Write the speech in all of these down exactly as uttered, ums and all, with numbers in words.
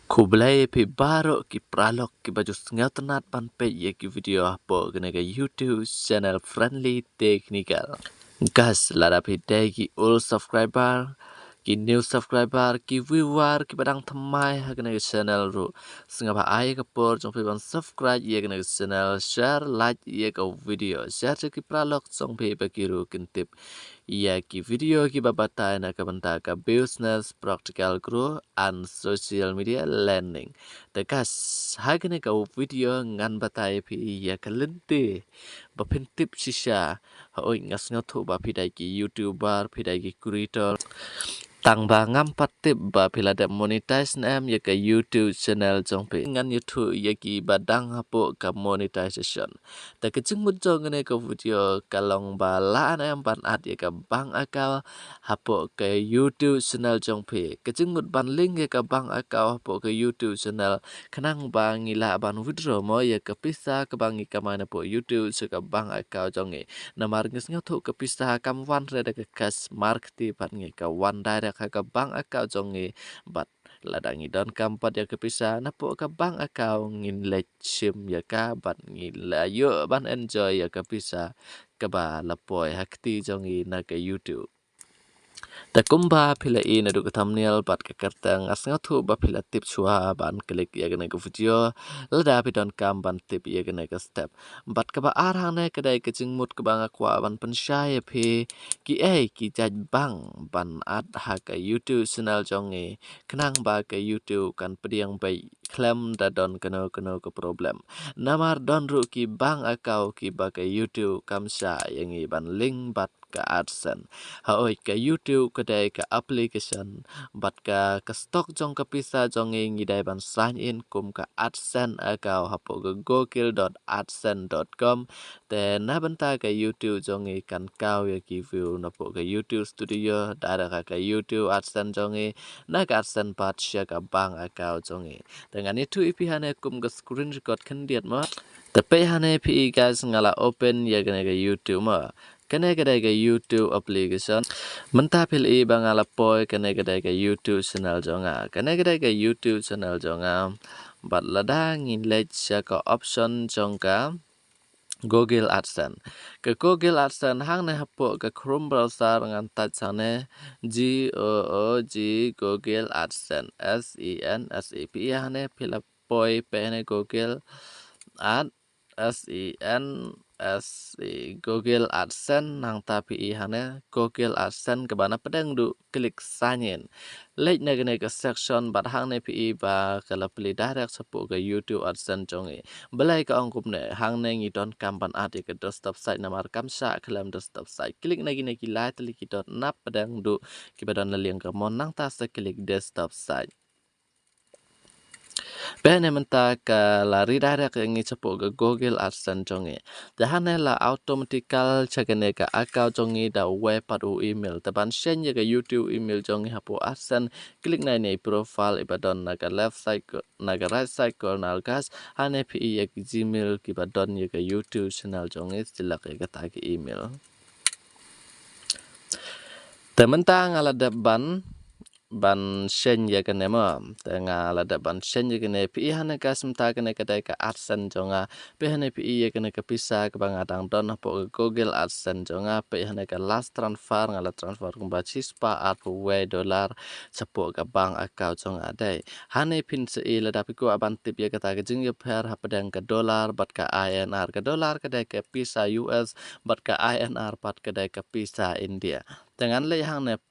Khublei phi baroh ki paralok kiba ju sngewtynnat ban peit ïa ki video hapoh kane ka YouTube channel Friendly Technical. Guys, lada phi dei ki old subscriber, ki new subscriber, ki viewer kiba dang thymmai ha kane ka channel ruh, sngewbha ai ka por jong phi ban subscribe ïa kane ka channel, share, like ïa ka video, share sha ki paralok jong phi ba ki ruh kin tip ïa ki video kiba batai na ka bynta ka business, practical growth and social media learning. Te guys, ha kane ka video ngan batai phi ïa ka lynti ba phin tip shisha. Hooid, nga sngewthuh ba phi dei ki YouTuber, phi dei ki creator, tang ba ngam pat tip ba phi la dep monetize ne em ïa ka YouTube channel jong phi. Ngan ïathuh ïa kiba dang hapoh ka monetization. Te ka jingmut jong kane ka video ka long ba lah ne em ban add ïa ka bank account hapoh ka YouTube channel jong phi. Ka jingmut ban link ïa ka bank account hapoh ka YouTube channel, khnang ba ngi lah ban withdraw mo ïa ka pisa kaba ngi kamai napoh YouTube sha ka bank account jong ngi. Namar ngi sngewthuh ka pisa kam wan re da ka cash, mar kti pat ngi ka wan direct ha ka bank account jong ngi. Bad lada ngi donkam pat ïa ka pisa napoh ka bank account, ngin leit shim ïa ka bad ngi la ïoh ban enjoy ïa ka pisa kaba la poi ha kti jong ngi na ka YouTube. Te kumba phi la i naduh ka thumbnail bad ka kyrteng, nga sngewthuh ba phi la tip shuwa ban click ïa kane ka video lada phi donkam ban tip ïa kane ka step. Bad kaba ar hangne ka dei ka jingmut kaba nga kwah ban pynshai ïa phi, kiei ki jait bank ban add ha ka YouTube channel jong ngi, khnang ba ka YouTube kan pdiang beit khlem da don kano kano ka problem. Namar don ruh ki bank account kiba ka YouTube kam shah ïa ngi ban link bad ka AdSense. Hooid, ka YouTube ka dei ka application bad ka, ka stock jong ka pisa jong ngi, ngi dei ban sign in kum ka AdSense account hapoh ka google dot adsense dot com. Te na bynta ka YouTube jong ngi kan kaw ïa ki view napoh ka YouTube Studio, direct ha ka YouTube AdSense jong ngi, na ka AdSense pat sha ka bank account jong ngi. Te ngan ïathuh ïa phi hangne kum ka screen record khyndiat mo. Te peit hangne phi i guys, nga la open ïa kane ka YouTube mo. Kane ka dei ka YouTube application. Mynta phi la i ba nga la poi, kane ka dei ka YouTube channel jong nga. Kane ka dei ka YouTube channel jong nga. Bad lada ngin leit sha ka option jong ka Google AdSense. Ka Google AdSense hangne hapoh ka Chrome browser ngan type hangne G O O G Google AdSense, S E N S E. Phi i hangne phi la poi, peit hangne Google Ad, S E N S E, Google AdSense, nangta phi i hangne Google AdSense kaba na pdeng duh, click sign in. Leit na kane ka section bad hangne phi i ba ka la plie direct shapoh ka YouTube AdSense jong ngi. Balei ka ong kumne? Hangne ngi donkam ban add ïa ka desktop site namar kam shah khlem desktop site. Click na kine ki lai tylli ki dot na pdeng duh kiba don na liang kamon, nangta sa click desktop site. Peit hangne mynta ka la redirect ïa ngi shapoh ka Google AdSense jong ngi. Te hangne la automatical sha kane ka account jong ngi da uwei pat u email. Te ban sheiñ ïa ka YouTube email jong ngi hapoh AdSense, click na ine i profile iba don na ka left side ko-, na ka right side corner, guys. Hangne phi i ïa ki Gmail kiba don ïa ka YouTube channel jong ngi, select ïa kata ka email. Te mynta nga la dep ban, ban sheiñ ïa kane mo. Te nga la dep ban sheiñ ïa kane. Phi i hangne guys, mynta kane ka dei ka AdSense jong nga. Peit hangne phi i ïa kane ka pisa kaba nga dang don hapoh ka Google AdSense jong nga. Peit hangne ka last transfer, nga la transfer kumba shispah arphew wei dollar shapoh ka bank account jong nga dei. Hangne phin sa i lada phi kwah ban tip ïa kata ka jingïapher hapdeng ka dollar bad ka I N R. Ka dollar ka dei ka pisa U S bad ka I N R pat ka dei ka pisa India. Te ngan leit hangne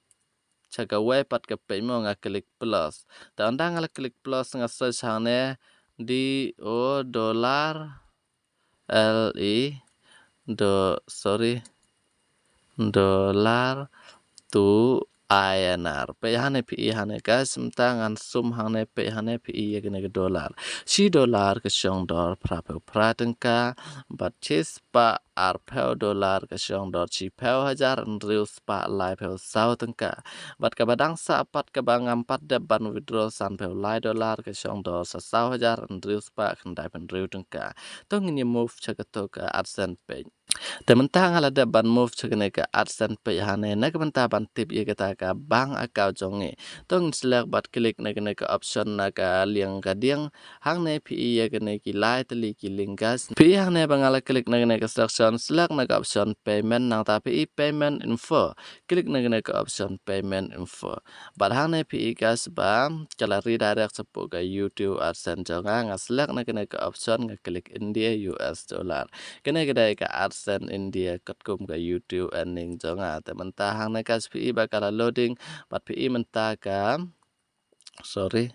sha kawei pat ka page mo, nga click plus. Te ynda nga la click plus nga search hangne D O dollar L E do, sorry, dollar to I N R. Peit hangne phi i hangne guys, mynta ngan sum hangne, peit hangne phi i ïa kane ka dollar. Shi dollar ka shong dor phraphew phra tyngka bad shispah arphew dollar ka shong dor shiphew hajar hynriew spah laiphew saw tyngka. Bad kaba dang sah pat kaba ngam pat dep ban withdraw sanphew lai dollar ka shong dor sa saw hajar hynriew spah khyndai phew hynriew tyngka. To ngin ïa move sha kato ka AdSense page. Te mynta nga la dep ban move sha kane ka AdSense page hangne, na ka bynta ban tip ïa kata ka bank account jong ngi. To ngin select bad click na kane ka option na ka liang ka diang. Hangne phi i ïa kane ki lai tylli ki link guys. Phi i hangne ba nga la click na kane ka selection, select na ka option payment, nangta phi i payment info. Click na kane ka option payment info. Bad hangne phi i guys ba ka la redirect shapoh ka YouTube AdSense jong nga, nga select na kane ka option, nga click India U S dollar. Kane ka dei ka AdSense India katkum ka YouTube earning jong nga. Te mynta hangne guys phi i ba ka la loading, bad phi i mynta ka, sorry.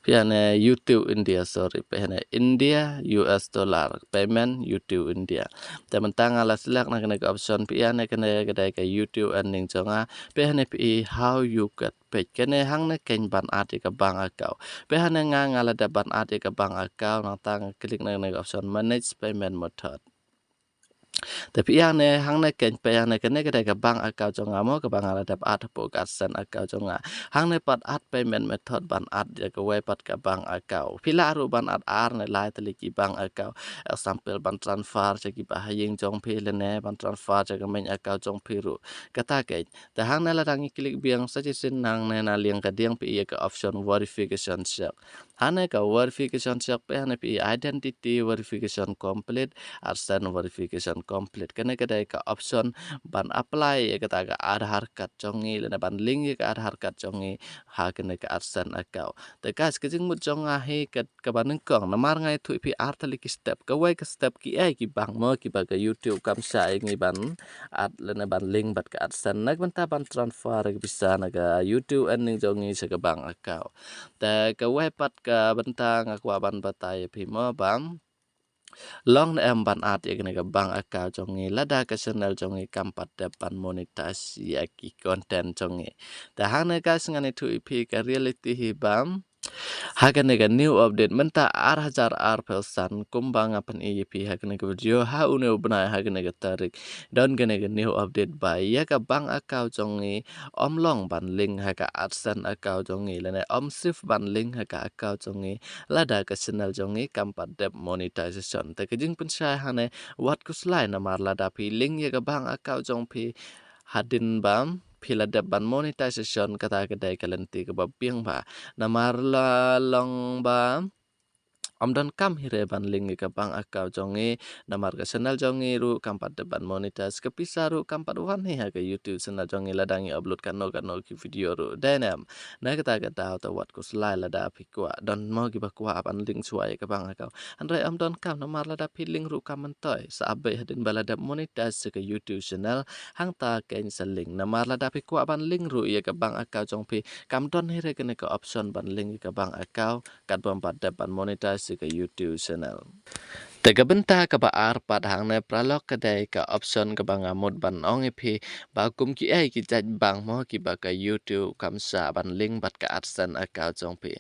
Phi i hangne YouTube India, sorry. Phi i hangne India U S dollar payment YouTube India. Te mynta nga la select na kane ka option, phi i hangne kane ka dei ka YouTube earning jong nga. Phi i hangne phi i how you get paid. Kane hangne keiñ ban add ïa ka bank account. Phi i hangne nga, nga la dep ban add ïa ka bank account, nangta nga click na kane ka option manage payment method. Te phi i hangne, hangne keiñ phi i hangne kane ka dei ka bank account jong nga mo, kaba nga la dep add hapoh ka AdSense account jong nga. Hangne pat add payment method ban add ïa kawei pat ka bank account. Phi lah ruh ban add ar ne lai tylli ki bank account. Example ban transfer sha ki bahaïing jong phi lane ban transfer sha ka main account jong phi ruh. Kata keiñ. Te hangne lada ngi click biang sa shisien hangne na liang ka diang phi i ïa ka option verification check. Hangne ka verification check phi i hangne phi i identity verification complete, AdSense verification complete. Kane ka dei ka option ban apply ïa kata ka Aadhaar card jong ngi lane ban link ïa ka Aadhaar card jong ngi ha kane ka AdSense account. Te guys, ka jingmut jong nga hi ka, kaba nyngkong, namar nga ïathuh ïa phi ar tylli ki step. Kawei ka step ki ei ki bank mo kiba ka YouTube kam shah ïa ngi ban add lane ban link bad ka AdSense na ka bynta ban transfer ïa ka pisa na ka YouTube earning jong ngi sha ka bank account. Te kawei pat ka bynta nga kwah ban batai ïa phi mo ba long ne em ban add ïa kane ka bank account jong ngi lada ka channel jong ngi kam pat dep ban monetize ïa ki content jong ngi. Te hangne guys ngan ïathuh ïa phi ka reality hi ba ha kane ka new update mynta ar hajar arphew san, kumba nga pyni ïa phi ha kane ka video ha une u bnai ha kane ka tarik. Don kane ka new update ba ïa ka bank account jong ngi ym long ban link ha ka AdSense account jong ngi lane ym safe ban link ha ka account jong ngi lada ka channel jong ngi kam pat dep monetization. Te ka jingpynshai hangne wat khuslai namar lada phi link ïa ka bank account jong phi hadien ba phi la dep ban monetization, kata ka dei ka lynti kaba biang bha. Namar la long ba ym donkam hi re ban link ïa ka bank account jong ngi, namar ka channel jong ngi ruh kam pat dep ban monetize, ka pisa ruh kam pat wan hi ha ka YouTube channel jong ngi lada ngi upload kano kano ki video ruh. Dei ne em? Na kata ka daw te wat khuslai lada phi kwah, don mo kiba kwah ban link shuwa ïa ka bank account. Hynrei ym donkam namar lada phi link ruh kam myntoi. Sa ap beit hadien ba la dep monetize sha ka YouTube channel, hangta keiñ sa link. Namar lada phi kwah ban link ruh ïa ka bank account jong phi, kam don hi re kane ka option ban link ïa ka bank account katba ym pat dep ban monetize sha ka YouTube channel. Te ka bynta kaba ar pat hangne paralok ka dei ka option kaba nga mut ban ong ïa phi ba kum ki ei ki jait bank mo kiba ka YouTube kam shah ban link bad ka AdSense account jong phi.